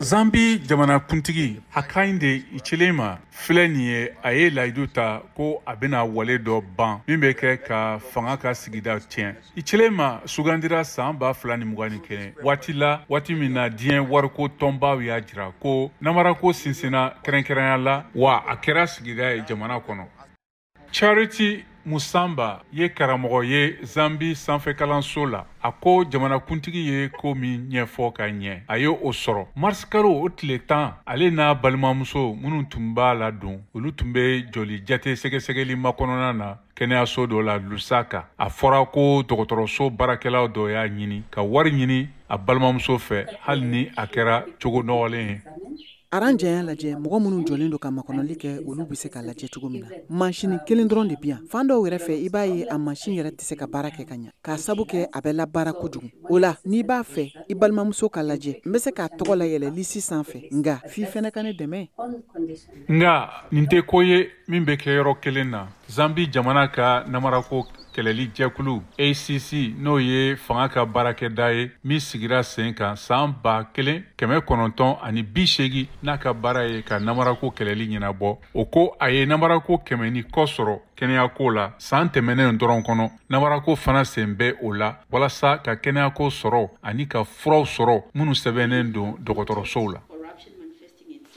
Zambi jamanakuntigi Hakainde Hichilema filɛ nin ye, a ye layidu ta ko a bɛna wale dɔ ban min bɛ kɛ ka fanga ka sigida tiɲɛ. Hichilema sugandira san 2021 waati la, waati min na diɲɛ wariko tɔnbaw y'a jira ko namarako sinsinna kɛrɛnkɛrɛnya la, wa a kɛra sigida ye jamana kɔnɔ. Charity Musamba ye karamɔgɔ ye Zambi sanfɛ kalanso la. A ko jamanakuntigi ye ko min ɲɛfɔ ka ɲɛ, a ye o sɔrɔ. Mars kalo o tile 10, ale n'a balimamuso minnu tun b'a la don, olu tun bɛ joli jate sɛgɛsɛgɛli makɔnɔna na kɛnɛyaso dɔ la Lusaka. A fɔra ko dɔgɔtɔrɔso baarakɛlaw dɔ y'a ɲini ka wari ɲini a balimamuso fɛ, hali ni a kɛra cogo nɔgɔlen ye. Aran janya lajɛ, mɔgɔ minnu jɔlen don ka makɔnɔli kɛ, olu bɛ se ka lajɛ cogo min na. Mansinin kelen dɔrɔn de bi yan. Fan dɔw yɛrɛ fɛ, i b'a ye a mansin yɛrɛ tɛ se ka baara kɛ ka ɲɛ, k'a sabu kɛ a bɛ labaara kojugu. O la, n'i b'a fɛ i balimamuso ka lajɛ, n bɛ se k'a tɔgɔ layɛlɛ lisi sanfɛ, nka f'i fɛnɛ ka ne dɛmɛ. Nka nin tɛ ko ye min bɛ kɛ yɔrɔ kelen na. Zambi jamana ka namarako kɛlɛli jɛkulu ACC, n'o ye fanga ka baarakɛda ye min sigira sen kan san 1980, n'a ka baara ye ka namarako kɛlɛli ɲɛnabɔ, o ko a ye namarako 100 ni kɔ sɔrɔ kɛnɛyako la san tɛmɛnen dɔrɔn kɔnɔ. Namarako fana sen bɛ o la walasa ka kɛnɛyako sɔrɔ ani ka furaw sɔrɔ minnu sɛbɛnnen don dɔgɔtɔrɔsow la.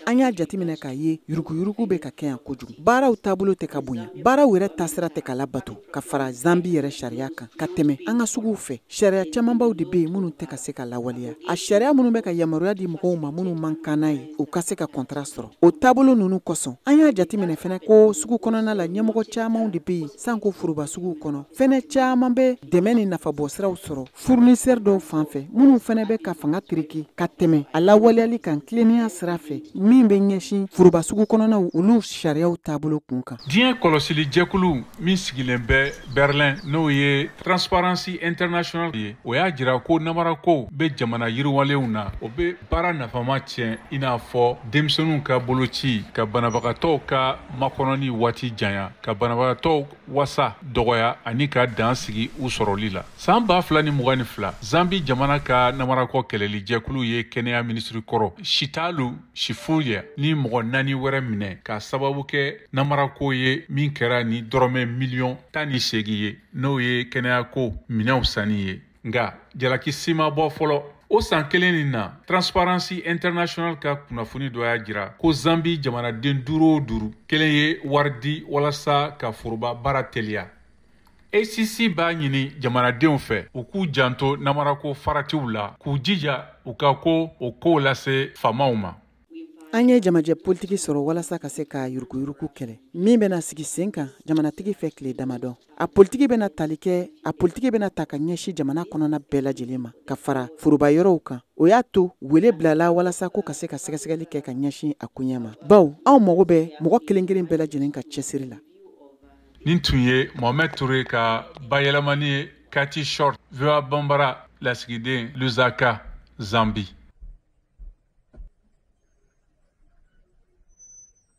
An y'a jateminɛ k'a ye yuruguyurugu bɛ ka kɛ yan kojugu. Baaraw taabolo tɛ ka bonya, baaraw yɛrɛ taasira tɛ ka labato ka fara Zambi yɛrɛ sariya kan ka tɛmɛ. An ka suguw fɛ, sariya camanbaw de bɛ yen minnu tɛ ka se ka lawaleya. A sariya minnu bɛ ka yamaruya di mɔgɔw ma minnu man kan n'a ye, u ka se ka kɔntara sɔrɔ, o taabolo ninnu kosɔn, an y'a jateminɛ fɛnɛ ko sugu kɔnɔna la, ɲɛmɔgɔ camanw de bɛ yen, sanko foroba suguw kɔnɔ fɛnɛ, caman bɛ dɛmɛ ni nafabɔsiraw sɔrɔ fournisseur dɔw fan fɛ, minnu fɛnɛ bɛ ka fanga tereke ka tɛmɛ a lawaleyali kan tilennenya sira fɛ min bɛ ɲɛsin foroba sugu kɔnɔnaw, olu sariyaw taabolo kun kan. Diɲɛ kɔlɔsili jɛkulu min sigilen bɛ Berlin, n'o ye Transparency International ye, o y'a jira ko namarako bɛ jamana yiriwalenw na, o bɛ baara nafama tiɲɛ, i n'a fɔ denmisɛnninw ka boloci, ka banabagatɔw ka makɔnɔni waati janya, ka banabagatɔw wasa dɔgɔya ani ka dan sigi u sɔrɔli la. San 2022, Zambi jamana ka namarako kɛlɛli jɛkulu ye kɛnɛya minisiri kɔrɔ Chitalu Chifulya ni mɔgɔ naani wɛrɛ minɛ k'a sababu kɛ namarako ye min kɛra ni dɔrɔmɛ miliyɔn 18 ye, n'o ye kɛnɛyako minɛnw sanni ye, nka jalaki si ma bɔ fɔlɔ. O san kelen nin na, Transparency International ka kunnafoni dɔ y'a jira ko Zambi jamanaden duuru o duuru, kelen ye wari di walasa ka foroba baara teliya. ACC b'a ɲini jamanadenw fɛ u k'u janto namarako faratiw la, k'u jija u ka ko o kow lase faamaw ma. An ye jamajɛ politiki sɔrɔ walasa ka se ka yuruguyurugu kɛlɛ min bɛna sigi sen kan jamanatigi fɛ tile damadɔ. A politiki bɛna tali kɛ, a politiki bɛna ta ka ɲɛsin jamana kɔnɔna bɛɛ lajɛlen ma ka fara foroba yɔrɔw kan. O y'a to wele bilala walasa ko ka se ka sɛgɛsɛgɛli kɛ ka ɲɛsin a koɲɛ ma, bawo anw mago bɛ mɔgɔ kelen kelen bɛɛ lajɛlen ka cɛsiri la. Nin tun ye Mohamed Touré ka bayɛlɛmani ye, Kati Short, VOA Bambara lasigiden, Lusaka, Zambi.